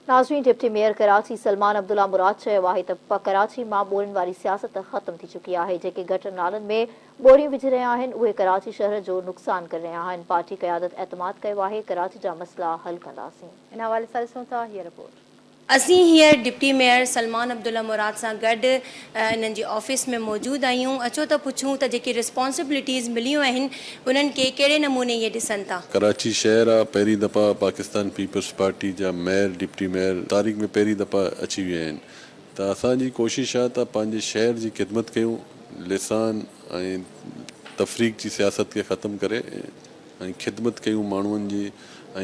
ناظرين deputy mayor Karachi Salman Abdullah مراد چيو آهي ته پ ڪراچي مان ٻورين واري سياست ختم ٿي چڪي آهي جيڪي گٽر نالن ۾ ٻوريون وجهي رهيا آهن اهي ڪراچي شهر جو نقصان ڪري رهيا آهن پارٽي قيادت اعتماد ڪيو آهي ڪراچي جا مسئلا حل ڪنداسين. ان حوالي سان ڏسون ٿا هيء رپورٽ. اسين هينئر ڊپٽي ميئر سلمان عبدالله مراد سان گڏ انهن جي آفيس ۾ موجود آهيون اچو ته پڇون ته جيڪي ريسپانسبلٽيز مليون آهن انهن کي ڪهڙي نموني اهي ڏسن ٿا. ڪراچي شهر آ پهرين دفعا پاڪستان پيپلز پارٽي جا ميئر ڊپٽي ميئر تاريخ ۾ پهرين دفعا اچي ويا آهن ته اسان جي ڪوشش آ ته پنهنجي شهر جي خدمت ڪيون لسان ۽ تفريق جي سياست کي ختم ڪري ۽ خدمت ڪيون ماڻهن جي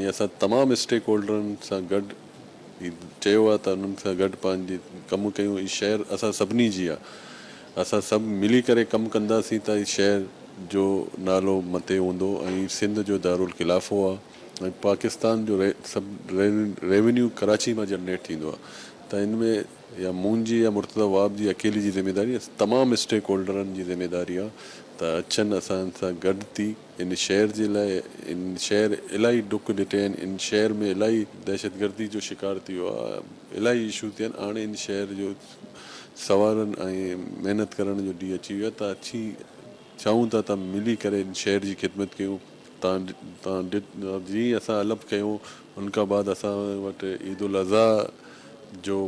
۽ اسان تمام اسٽيڪ هولڊرن سان گڏ هي چيو آ ته انهن سان گڏ پنهنجي ڪم ڪيون هي شهر اسان سڀني جي آ اسان سڀ ملي ڪري ڪم ڪنداسين ته هي شهر جو نالو مٿي هوندو ۽ سنڌ جو دارالخلافو آ ۽ پاڪستان جو سڀ ريونيو ڪراچي مان جنريٽ ٿيندو آ ته ان ۾ يا منهنجي يا مرتضيٰ وهاب جي اڪيلي جي ذميداري تمام اسٽيڪ هولڊرن جي ذميداري آ ته اچن اسان سان گڏ ٿي ان شهر جي لاء ان شهر الاهي ڏک ڏٺي آهن ان شهر ۾ الاهي دهشتگردي جو شڪار ٿي ويو آهي الاهي اشو ٿيا آهن هاڻي ان شهر جو سنوارڻ ۽ محنت ڪرڻ جو ڏينهن اچي ويو آهي ته اچي چاهون ٿا ته ملي ڪري ان شهر جي خدمت ڪيون تان تان جيئن اسان حلف کنيو ان کان بعد اسان وٽ عيد الاضحيٰ جو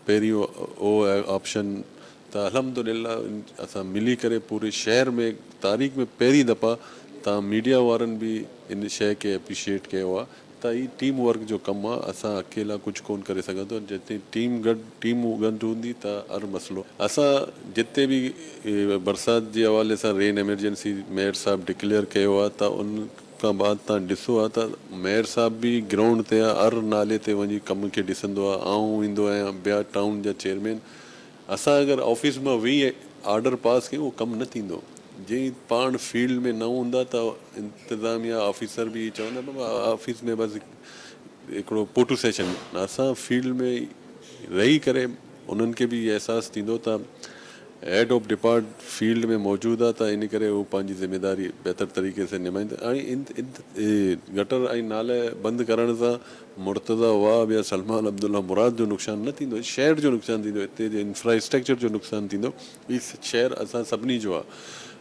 پهريون اهو آپشن ته الحمد لله اسان ملي ڪري پوري شهر ۾ تاريخ ۾ پهرين دفعا تان ميڊيا وارن به ان شئي کي اپريشيئيٽ ڪيو آ ته هي ٽيم ورڪ جو ڪم آ اسان اڪيلا ڪجهه ڪون ڪري سگهندو جتي ٽيم گڏ ٽيم گڏ هوندي ته هر مسئلو اسان جتي به برسات جي حوالي سان رين ايمرجنسي ميئر صاحب ڊڪليئر ڪيو آ ته ان کان بعد تان ڏسو ها ته ميئر صاحب به گرائونڊ تي آ هر نالي تي وڃي ڪم کي ڏسندو آ آئون ويندو آهيان ٻيا ٽائون جا چيئرمين اسان اگر آفيس مان ويهي آرڊر پاس ڪيون اهو ڪم نه ٿيندو جي پاڻ فيلڊ ۾ نه هوندا ته انتظاميا آفيسر به چوندا بابا آفيس ۾ بس هڪڙو فوٽو سيشن اسان فيلڊ ۾ رهي ڪري انهن کي به احساس ٿيندو ته هيڊ آف ڊپارٽ فيلڊ ۾ موجود آ ته ان ڪري هو پنهنجي ذميداري بهتر طريقي سان نڀائيندو ۽ گٽر ۽ نالي بند ڪرڻ سان مرتضيٰ وهاب يا سلمان عبدالله مراد جو نقصان نه ٿيندو شهر جو نقصان ٿيندو هتي جي انفراسٽرڪچر جو نقصان ٿيندو هي شهر اسان سڀني جو آ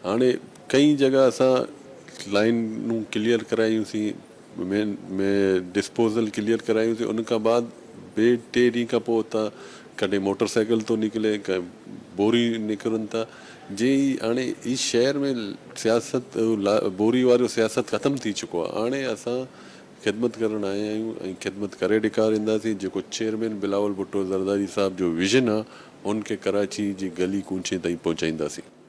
هاڻي ڪئي جڳهه اسان لائنون ڪليئر ڪرايون سين مين ۾ ڊسپوزل ڪليئر ڪرايون سين ان کان بعد ٻئي ٽي ڏينهن کان پوء اتان ڪڏهن موٽر سائيڪل ٿو نڪلي ڪڏهن بوري نڪرن ٿا جي هاڻي هي شهر ۾ سياست بوري وارو سياست ختم ٿي چڪو آ هاڻي اسان خدمت ڪرڻ آيا آهيون ۽ خدمت ڪري ڏيکارينداسين، جيڪو چيئرمين بلاول ڀٽو زرداري صاحب جو ويزن آ ان کي ڪراچي جي گلي ڪونچي تائين پهچائينداسين.